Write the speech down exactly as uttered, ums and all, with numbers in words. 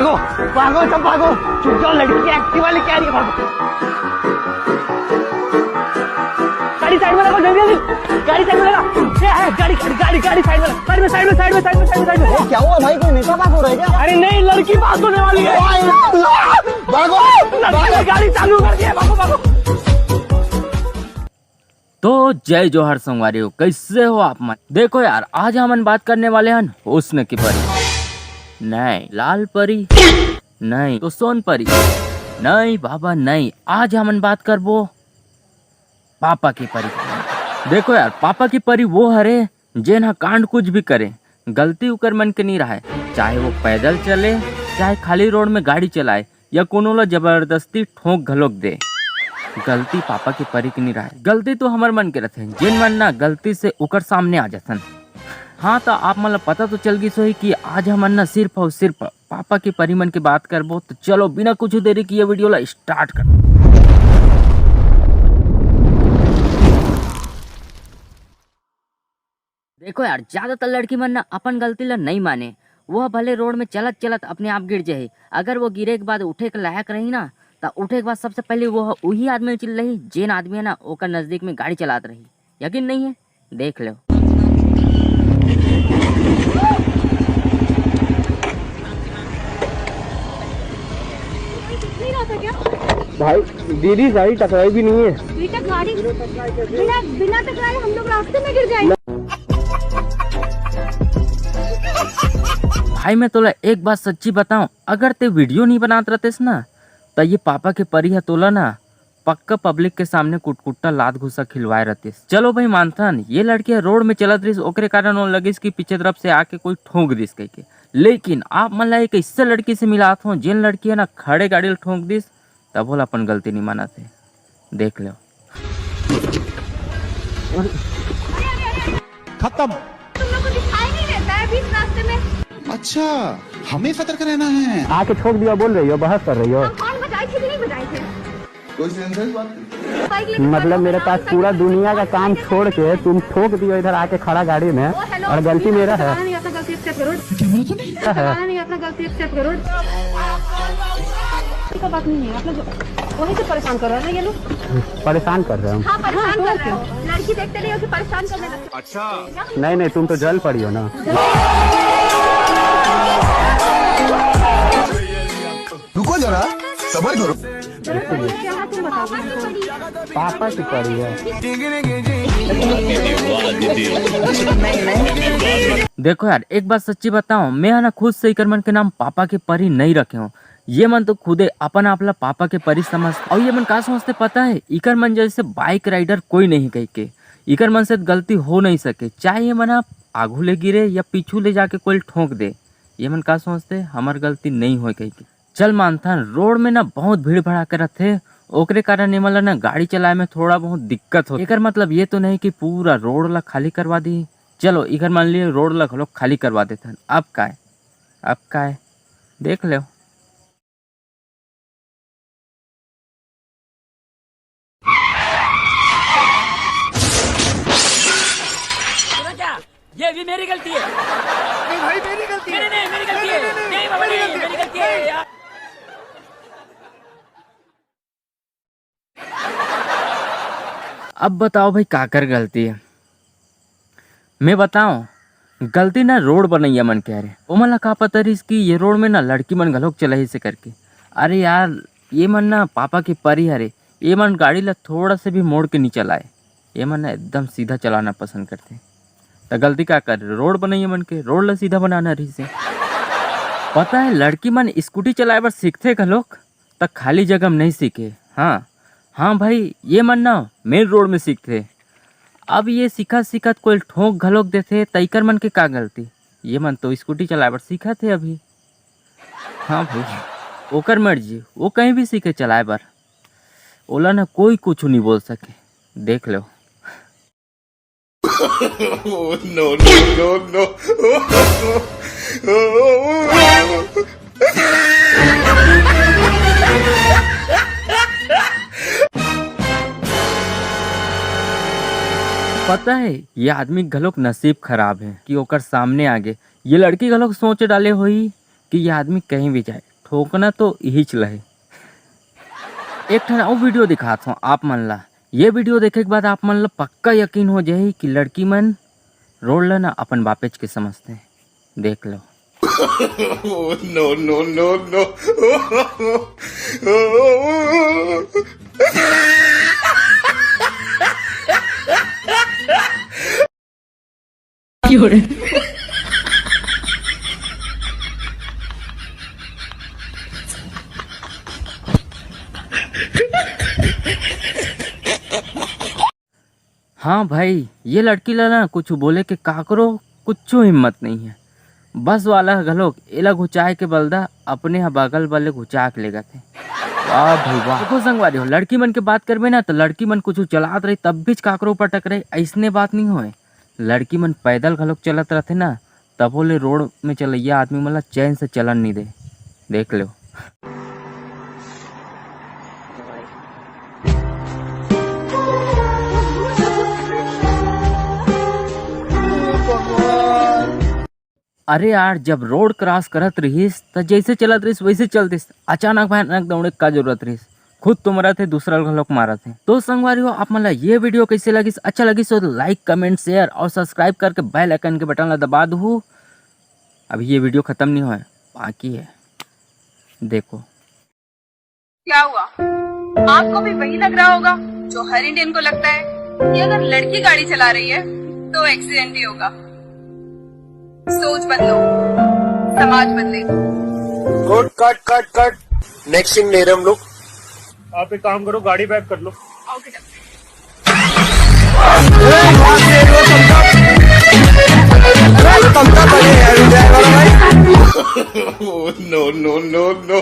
भागो, भागो, सब भागो। चुप जाओ, लड़की एक्टिवा लेके आ रही है, भागो। गाड़ी साइड में रखो, जल्दी, जल्दी। गाड़ी साइड में लगा। ए, ए, गाड़ी, गाड़ी, गाड़ी, गाड़ी साइड में लगा। साइड में, साइड में, साइड में, साइड में, साइड में, साइड में। ए, क्या हुआ भाई, कोई नेता पास हो रहा है क्या? अरे नहीं, लड़की पास होने वाली है। भागो, लड़की ने भागो। गाड़ी चालू कर दी है, भागो, भागो। तो जय जोहार संगवारी हो, कैसे हो आप मन? देखो यार, आज हमन बात करने वाले हन हुस्न की परी। नहीं लाल परी, नहीं तो सोन परी, नहीं बाबा नहीं। आज हमन बात करबो पापा की परी। देखो यार, पापा की परी वो हरे जेन ह कांड कुछ भी करे, गलती उकर मन के नहीं रहे, चाहे वो पैदल चले, चाहे खाली रोड में गाड़ी चलाए, या कोनो ला जबरदस्ती ठोंक घलोक दे, गलती पापा के परी के नहीं रहे। गलती तो हमर मन के रथे, जेन मन ना गलती से उकर सामने आ जाथन। हाँ, तो आप मन ला पता तो चल गिस होही कि आज हमन ना सिर्फ और सिर्फ पापा के परी मन के बात करबो। तो चलो, बिना कुछ देरी के ये वीडियो ला स्टार्ट कर। देखो यार, ज्यादातर लड़की मन ना अपन गलती ला नहीं माने। वो भले रोड में चलत चलत अपने आप गिर जाही, अगर वो गिरे के बाद उठे के लायक रही ना, त उठे के बाद सबसे पहले वो उही आदमी चिल्लाही, जेन आदमी है ना ओकर नजदीक में गाड़ी चलात रही। यकीन नहीं है, देख लो। नहीं रहा था क्या? भाई, दीदी गाड़ी टकराई भी नहीं है। बेटा, गाड़ी बिना, बिना टकराए हम लोग रास्ते में गिर जाएंगे। भाई, मैं तोला एक बात सच्ची बताऊं, अगर ते वीडियो नहीं बनात रहतेस ना, त ये पापा के परी ह तोला ना पक्का पब्लिक के सामने कुटकुट्टा लात घुसा खिलवाए रहतिस। चलो भाई मानथन, ये लड़की ह रोड में चलत रहिस, ओकरे कारण ओला लगिस कि पीछे तरफ से आके कोई ठोंक दिस कहिके। लेकिन आप मन ला एक ऐसे लड़की से मिलात हो, जेन लड़की ह ना खड़े गाड़ी ल ठोंक दिस, तब ओला अपन गलती नहीं मानत हे। देख लो। खत्म। तुम लोग को दिखाई नहीं देता है बीच रास्ते में? अच्छा, हमें सतर्क रहना है। आके ठोक दिया बोल रही हो, बहस कर रही हो। हम हॉर्न बजाए थे कि नहीं बजाए थे? कोई सेंस है इस बात की? बाइक लेके मतलब खड़े हो, मेरे पास पूरा दुनिया का काम छोड़ के तुम ठोक दियो इधर आके खड़ा गाड़ी में, और गलती मेरा है। नहीं, अपना गलती एक्सेप्ट करो। क्या बोला तूने? है। नहीं, अपना गलती एक्सेप्ट करो। का बात नहीं है, आप लोग वहीं से परेशान कर रहे हैं ना ये लोग। परेशान कर रहे हैं हम। हाँ, परेशान कर रहे हो। लड़की देखते नहीं हो कि परेशान करने लगते हो। नहीं, नहीं, तुम तो जल पड़ी हो ना। रुको जरा, सबर करो। पापा की परी है। देखो यार, एक बात सच्ची बताओ, मैं है ना खुद से इकर मन के नाम पापा के परी नहीं रखे हो। ये मन तो खुदे अपन आप ला पापा के परी समझ। और ये मन का सोचते पता है, इकर मन जैसे बाइक राइडर कोई नहीं कह के। इकर मन से गलती हो नहीं सके, चाहे ये मन आप आगू ले गिरे या पीछू ले जाके कोई ठोंक दे। ये मन का सोचते, हमर गलती नहीं होय कह के। चल मानथन, रोड में ना बहुत भीड़ भड़ाका रथे, ओकरे कारण एमन ला ना गाड़ी चलाए में थोड़ा बहुत दिक्कत होथे। एकर मतलब ये तो नहीं कि पूरा रोड ला खाली करवा दी। चलो, इकर मान लिए रोड ला घलोक खाली करवा देथन। अब काय, अब काय, देख लो। सुनो क्या? ये भी मेरी गलती है। नहीं भाई, मेरी गलती नहीं, है। नहीं, नहीं, मेरी गलती नहीं, है। नहीं, नहीं, नहीं, नहीं, बाबा, मेरी नहीं, गलती मेरी है। गलती है यार। अब बताओ भाई, काकर गलती है? मैं बताओ, गलती ना रोड बनैया मन के हरे। ओमन ला का पता रहिस कि ये रोड में ना लड़की मन घलोक चलाही से करके। अरे यार, ये मन ना पापा के परी हरे, ये मन गाड़ी ला थोड़ा से भी मोड़ के नहीं चलाए, ये मन ना एकदम सीधा चलाना पसंद करते। त गलती का कर, रोड बनैया मन के, रोड ला सीधा बनाना रहिस हे। पता है, लड़की मन स्कूटी चलाए बर सीखथे घलोक, त खाली जगह में नहीं सीखे। हाँ, हाँ भाई, ये मन ना मेन रोड में सीखथे। अब ये सीखत सीखत कोई ठोंक घलोक देथे, त इकर मन के का गलती? ये मन तो स्कूटी चलाए बर सीखत हे अभी। हाँ भाई, ओकर मर्जी, वो कहीं भी सीखे चलाए बर, ओला ना कोई कुछ नहीं बोल सके। देख लो। No, no, no, no। पता है, ये आदमी घलोक नसीब खराब है कि ओकर सामने आगे ये लड़की घलोक सोच डाले होही कि ये आदमी कहीं भी जाए, ठोकना तो इही चला हे। एक ठन अउ वीडियो दिखात हूँ आप मन ला। ये वीडियो देखे के बाद आप मन ला पक्का यकीन हो जाही कि लड़की मन रोड ला ना अपन बापेच के समझते हैं। देख लो। No, no, no, no। हाँ भाई, ये लड़की ला ना कुछ बोले के काकरो कुछो हिम्मत नहीं है। बस वाला ह घलोक एला घुचाए के बलदा अपने ह बगल वाले घुचा के लेगत हे। वाह भाई वाह। देखो संगवारी हो, लड़की मन के बात करबे ना तो लड़की मन कुछ चलात रही तब भी काकरो ऊपर टकरे, ऐसने बात नहीं होए। लड़की मन पैदल घलोक चलत रहथे ना, तभो ले रोड में चलैया आदमी मन ला चैन से चलन नहीं दे। देख लो। अरे यार, जब रोड क्रॉस करत रहिस त जैसे चलत रहिस वैसे चलतिस। अचानक भयानक दौड़े का जरूरत रहिस? खुद तो मरत हे, दूसरा घलोक मारत हे। तो संगवारी हो, आप मन ला ये वीडियो कैसे लगिस? अच्छा लगिस हो तो लाइक, कमेंट, शेयर और सब्सक्राइब करके बेल आइकन के बटन ला दबा दू। अभी ये वीडियो खत्म नहीं होए, बाकी है, देखो। क्या हुआ? आपको भी वही लग रहा होगा जो हर इंडियन को लगता है कि अगर लड़की गाड़ी चला रही है तो एक्सीडेंट ही होगा। सोच बदलो, समाज बदले। कट कट कट कट। नेक्स्ट सीन ले रहे हम लोग। आप एक काम करो, गाड़ी पैक कर लो। ओके। No, no, no, no, no।